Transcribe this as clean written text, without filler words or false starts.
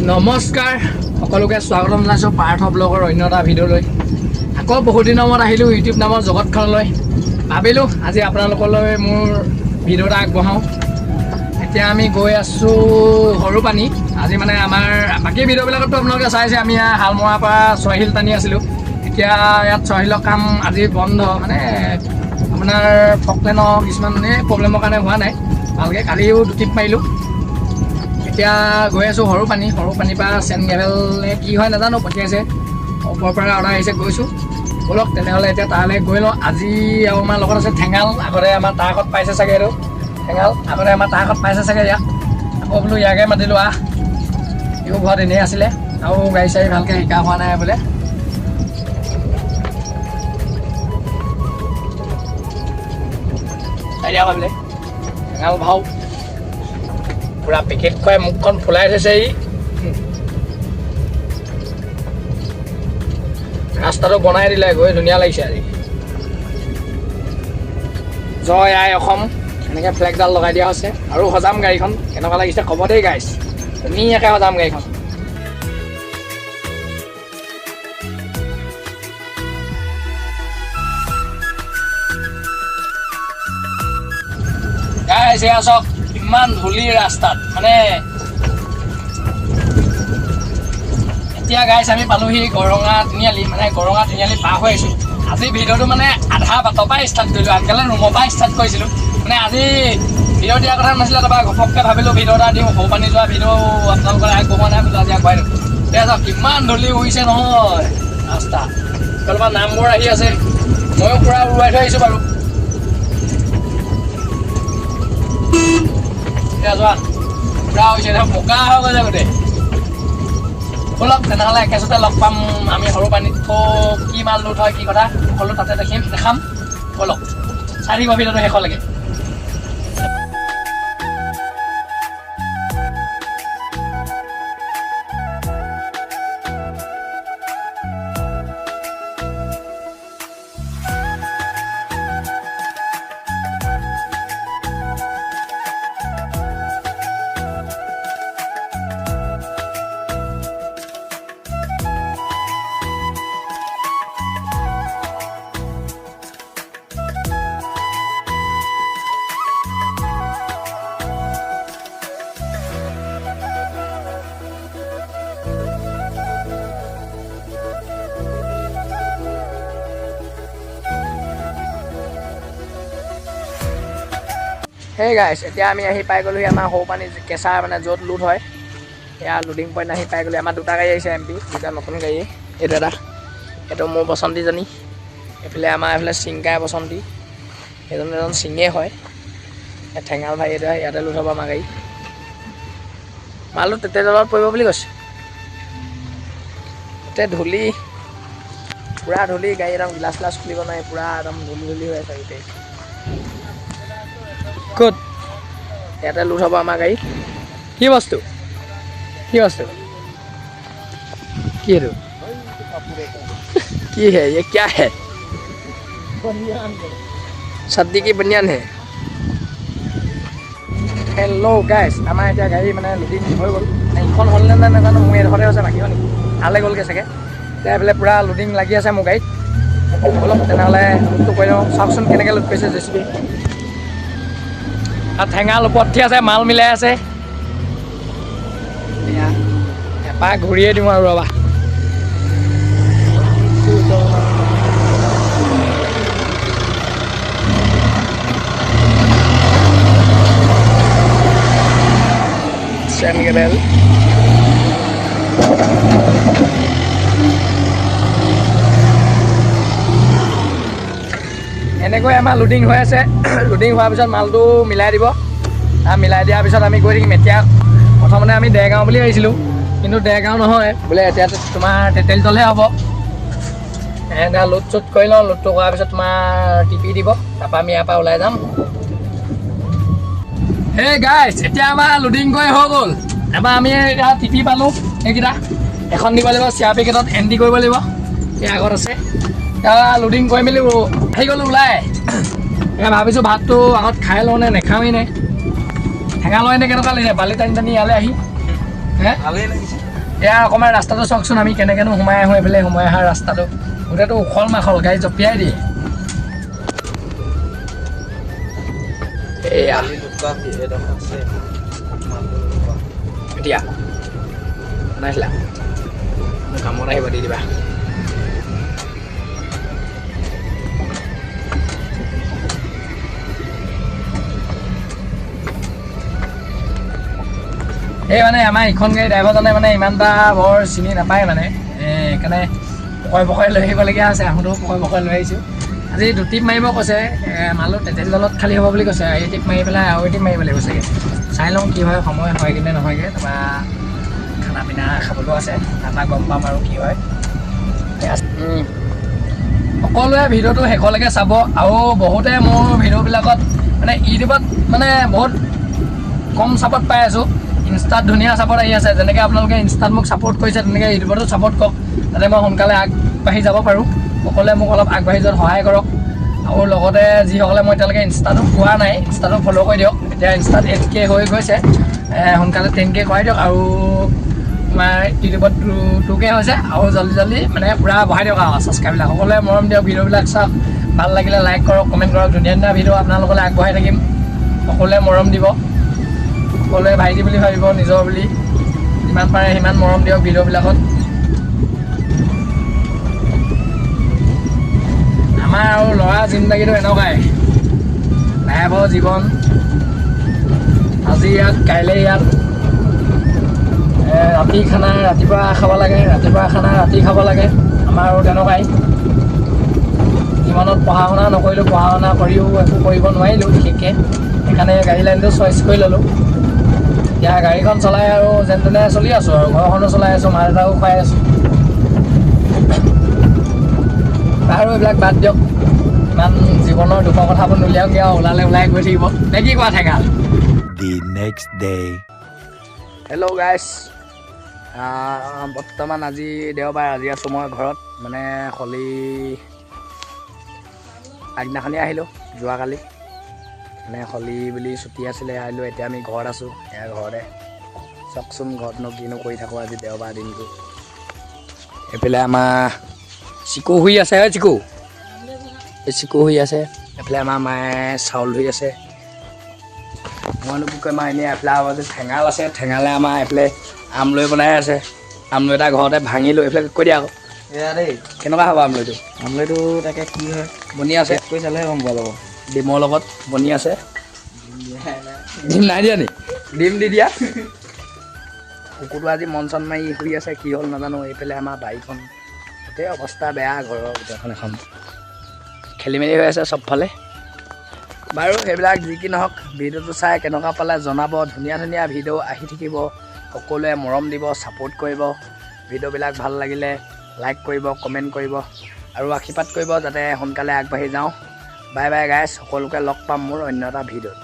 নমস্কাৰ, সকলোকে স্বাগতম জনাইছোঁ পাৰ্থ ব্লগৰ অন্য এটা ভিডিঅ'লৈ। আকৌ বহুত দিনৰ মূৰত আহিলোঁ ইউটিউব নামৰ জগতখনলৈ। ভাবিলোঁ আজি আপোনালোকলৈ মোৰ ভিডিঅ' এটা আগবঢ়াওঁ। এতিয়া আমি গৈ আছোঁ সৰুপানী। আজি মানে আমাৰ বাকী ভিডিঅ'বিলাকতো আপোনালোকে চাইছে, আমি শালমৰাৰ পৰা ছয়শিল টানি আছিলোঁ। এতিয়া ইয়াত ছয়শিলৰ কাম আজি বন্ধ, মানে আপোনাৰ ফকলেনৰ কিছুমান এই প্ৰব্লেমৰ কাৰণে হোৱা নাই ভালকৈ। কালিও দুটিপ মাৰিলোঁ। এতিয়া গৈ আছোঁ সৰুপানী। সৰুপানীৰ পৰা চেণ্ট গেভেল কি হয় নাজানো, পঠিয়াইছে, ওপৰৰ পৰা অৰ্ডাৰ আহিছে, গৈছোঁ। ব'লক তেনেহ'লে এতিয়া তালৈ গৈ লওঁ আজি। আৰু আমাৰ লগত আছে ঠেঙাল, আগতে আমাৰ তাৰ আগত পাইছে চাগে। এইটো ঠেঙাল, আগতে আমাৰ তাৰ আগত পাইছে চাগে ইয়াক। আকৌ বোলো ইয়াকে মাতিলোঁ, আহ, ইও ঘৰত এনেই আছিলে আৰু গাড়ী চাড়ী ভালকৈ শিকা হোৱা নাই বোলে। চাই দিয়া বোলে ঠেঙাল ভাও পূৰা পেকেট খুৱাই মুখখন ফুলাই থৈছে ই। ৰাস্তাটো বনাই দিলে, গৈ ধুনীয়া লাগিছে আজি। জয় আই অসম, এনেকৈ ফ্লেগডাল লগাই দিয়া হৈছে। আৰু সজাম গাড়ীখন, কেনেকুৱা লাগিছে ক'ব দেই গাইছ। ধুনীয়াকৈ সজাম গাড়ীখন। গাইছ, এয়া চাওক, ইমান ধূলি ৰাস্তাত। মানে এতিয়া গাইছ আমি পালোহি গৰঙা তিনিআলি, মানে গৰঙা তিনিআলি পাৰ হৈ আহিছোঁ। আজি ভিডিঅ'টো মানে আধা বাটৰ পৰাই ষ্টাৰ্ট কৰিলোঁ, আনকালে ৰুমৰ পৰাই ষ্টাৰ্ট কৰিছিলোঁ। মানে আজি ভিডিঅ' দিয়াৰ কথা নাছিলে, তাৰপৰা ঘপককৈ ভাবিলোঁ ভিডিঅ' এটা দিওঁ। সৰু পানী যোৱা ভিডিঅ' আপোনালোকৰ আগবঢ়োৱা নাই, বোলো আজি আগবঢ়াই দিওঁ। এতিয়া চাওক কিমান ধূলি উৰিছে নহয় ৰাস্তা। ইফালৰ পৰা নামবোৰ আহি আছে, ময়ো পূৰা উৰুৱাই থৈ আহিছোঁ বাৰু। এতিয়া যোৱা পূৰা হৈছে, এতিয়া বোকা হৈ গৈছে গোটেই। ব'লক তেনেহ'লে একেচোতে লগ পাম আমি সৰু পানীত। কি মাল লোড হয়, কি কথা, সকলো তাতে দেখিম, দেখাম। ব'লক, চাই থাকিব ভিডিঅ'টো শেষলৈকে। সেই গাইছ, এতিয়া আমি আহি পাই গ'লোহি আমাৰ সৰুপানী কেঁচা, মানে য'ত লোড হয়, এয়া লোডিং পইণ্ট আহি পাই গ'লো। আমাৰ দুটা গাড়ী আহিছে এম পি, দুটা নতুন গাড়ী। এইটো এটা, এইটো মোৰ বসন্তীজনী। এইফালে আমাৰ এইফালে চিংকাই বসন্তী, এজন এজন সিঙে হয়। এই ঠেঙাল ভাই, এইটো ইয়াতে লোড হ'ব আমাৰ গাড়ী। মালটো তেতেলত পৰিব বুলি কৈছে। গোটেই ধূলি, পূৰা ধূলি গাড়ী, একদম গিলাচ চিলাচ খুলিব নোৱাৰি, পূৰা একদম ধূলি ধূলি হৈ আছে গোটেই। ক'ত ইয়াতে লোড হ'ব আমাৰ গাড়ী। কি বস্তু, কি বস্তু, কি এইটো, কি है ये, क्या है? सर्दी की बनियान है। হেল্ল' গাইছ, আমাৰ এতিয়া গাড়ী মানে লোডিং হৈ গ'ল। মানে ইখন হ'ল নে নাই নাজানো, মোৰ এইডোখৰতে হৈছে, বাকীখন তালৈ গ'লগৈ চাগে। এতিয়া এইফালে পূৰা লোডিং লাগি আছে মোৰ গাড়ীত। অলপ তেনেহ'লে লোডটো কৰি লওঁ। চাওকচোন কেনেকৈ লোড কৰিছে জে চি বি। আৰু ঠেঙাল ওপৰত উঠি আছে, মাল মিলাই আছে। এয়া এপাক ঘূৰিয়ে দিওঁ আৰু, ৰ'বা। চেণ্ড গেবেল। এনেকৈ আমাৰ লোডিং হৈ আছে। লোডিং হোৱাৰ পিছত মালটো মিলাই দিব। মিলাই দিয়াৰ পিছত আমি গৈ থাকিম। এতিয়া প্ৰথমতে আমি দেৰগাঁও বুলি আহিছিলোঁ, কিন্তু দেৰগাঁও নহয় বোলে, এতিয়া তোমাৰ তেতেলীতলহে হ'ব। এতিয়া লোড চোড কৰি লওঁ। লোডটো কৰাৰ পিছত তোমাৰ টিপি দিব, তাৰপৰা আমি ইয়াৰ পৰা ওলাই যাম। হে গাইছ, এতিয়া আমাৰ লোডিং কৰি হৈ গ'ল। এবাৰ আমি এতিয়া টিপি পালোঁ। সেইকেইটা এখন দিব লাগিব চি আৰ পি গেটত, এণ্ট্ৰি কৰিব লাগিব। এই আগত আছে। এতিয়া লোডিং কৰি মেলি আহি গ'লোঁ ওলাই। এতিয়া ভাবিছোঁ ভাতটো আগত খাই লওঁ নে নেখাওঁৱেই নে। ঠেঙা লয় নে, কেনেকুৱা লাগিছে বালি টানি টানি ইয়ালৈ আহি? হে? ভালেই লাগিছে। এয়া অকণমান ৰাস্তাটো চাওকচোন, আমি কেনেকৈনো সোমাই আহোঁ। এইফালে সোমাই অহা ৰাস্তাটো গোটেইটো উখল মাখল, গাড়ী জঁপিয়াই দিয়ে। এয়া এতিয়া বনাইছিলা, মোৰ কামত আহিব, দি দিবা। এই মানে আমাৰ ইখন গাড়ী ড্ৰাইভাৰজনে মানে ইমান এটা বৰ চিনি নাপায় মানে, সেইকাৰণে পকৰে পকৰে লৈ আহিবলগীয়া হৈছে। আহোঁতেও পকৰে পকৰে লৈ আহিছোঁ। আজি দুটিপ মাৰিব কৈছে, মালো তেতেলী তলত খালী হ'ব বুলি কৈছে। এই টিপ মাৰি পেলাই আৰু এটিপ মাৰিব লাগিব চাগে, চাই লওঁ কি হয়, সময় হয় কিনে নহয়গৈ। তাৰপৰা খানা পিনা খাবলৈও আছে, তাৰপৰা গম পাম আৰু কি হয়। সকলোৱে ভিডিঅ'টো শেষলৈকে চাব। আৰু বহুতে মোৰ ভিডিঅ'বিলাকত মানে ইউটিউবত মানে বহুত কম ছাপৰ্ট পাই আছোঁ, ইনষ্টাত ধুনীয়া ছাপৰ্ট আহি আছে। যেনেকৈ আপোনালোকে ইনষ্টাত মোক ছাপৰ্ট কৰিছে, তেনেকৈ ইউটিউবতো ছাপৰ্ট কৰক, যাতে মই সোনকালে আগবাঢ়ি যাব পাৰোঁ। সকলোৱে মোক অলপ আগবাঢ়ি যোৱাত সহায় কৰক। আৰু লগতে যিসকলে মই এতিয়ালৈকে ইনষ্টাটো পোৱা নাই, ইনষ্টাটো ফ'ল' কৰি দিয়ক। এতিয়া ইনষ্টাত 8K হৈ গৈছে, সোনকালে 10K কৰাই দিয়ক। আৰু আমাৰ ইউটিউবত 2K হৈছে, আৰু জল্দি জল্দি মানে পূৰা বঢ়াই দিয়ক আৰু ছাবস্ক্ৰাইববিলাক। সকলোৱে মৰম দিয়ক, ভিডিঅ'বিলাক চাওক, ভাল লাগিলে লাইক কৰক, কমেণ্ট কৰক। ধুনীয়া ধুনীয়া ভিডিঅ' আপোনালোকলৈ আগবঢ়াই থাকিম। সকলোৱে মৰম দিব, সকলোৱে ভাইটি বুলি ভাবিব, নিজৰ বুলি। যিমান পাৰে সিমান মৰম দিয়ক ভিডিঅ'বিলাকত। আমাৰ আৰু ল'ৰা জিন্দাগীটো এনেকুৱাই, ড্ৰাইভাৰ জীৱন, আজি ইয়াত কাইলৈ ইয়াত। ৰাতি খানা ৰাতিপুৱা খাব লাগে, ৰাতিপুৱা খানা ৰাতি খাব লাগে। আমাৰ আৰু তেনেকুৱাই। জীৱনত পঢ়া শুনা নকৰিলোঁ, পঢ়া শুনা কৰিও একো কৰিব নোৱাৰিলোঁ বিশেষকৈ, সেইকাৰণে গাড়ী লাইনটো চইচ কৰি ল'লোঁ। এতিয়া গাড়ীখন চলাই আৰু যেন তেনে চলি আছোঁ আৰু ঘৰখনো চলাই আছোঁ, মা দেউতাকো খুৱাই আছোঁ। আৰু এইবিলাক বাদ দিয়ক, ইমান জীৱনৰ দুখৰ কথাবোৰ নুলিয়াওক, আৰু ওলালে ওলাই গৈ থাকিব নে কি কোৱা ঠেঙাল। The next day. Hello guys, বৰ্তমান আজি দেওবাৰ, আজি আছোঁ মই ঘৰত। মানে হলি আগদিনাখনেই আহিলোঁ, যোৱাকালি মানে হলি বুলি ছুটি আছিলে, আহিলোঁ। এতিয়া আমি ঘৰত আছোঁ, এয়া ঘৰতে। চাওকচোন ঘৰতনো কিনো কৰি থাকোঁ আজি দেওবাৰ দিনটো। এইফালে আমাৰ চিকু শুই আছে, হয় চিকু, এই চিকু শুই আছে। এইফালে আমাৰ মায়ে চাউল ধুই আছে। মইনো কি কৰিম আৰু, এনেই। এইফালে আমাৰ যে ঠেঙাল আছে, ঠেঙালে আমাৰ এইফালে আমলৈ বনাই আছে। আমলৈ এটা ঘৰতে ভাঙিলোঁ, এইফালে কৈ দিয়া আকৌ। এয়া দেই, কেনেকুৱা হ'ব আমলৈটো? আমলৈটো তাকে কি হয়, বনি আছে, কৈ চালেহে গম পোৱা যাব। ডিমৰ লগত বনি আছে। ডিম নাই দিয়া নি? ডিম দি দিয়া। কুকুৰটো আজি মন চন মাৰি শুই আছে, কি হ'ল নাজানো। এইফালে আমাৰ বাৰীখন গোটেই অৱস্থা বেয়া, ঘৰৰ গোটেইখন এখন খেলি মেলি হৈ আছে চবফালে। বাৰু সেইবিলাক যি কি নহওক, ভিডিঅ'টো চাই কেনেকুৱা পালে জনাব। ধুনীয়া ধুনীয়া ভিডিঅ' আহি থাকিব, সকলোৱে মৰম দিব, ছাপোৰ্ট কৰিব। ভিডিঅ'বিলাক ভাল লাগিলে লাইক কৰিব, কমেণ্ট কৰিব আৰু আশীৰ্বাদ কৰিব যাতে সোনকালে আগবাঢ়ি যাওঁ। বাই বাই গাইজ, সকলোকে লগ পাম মোৰ অন্য এটা ভিডিঅ'ত।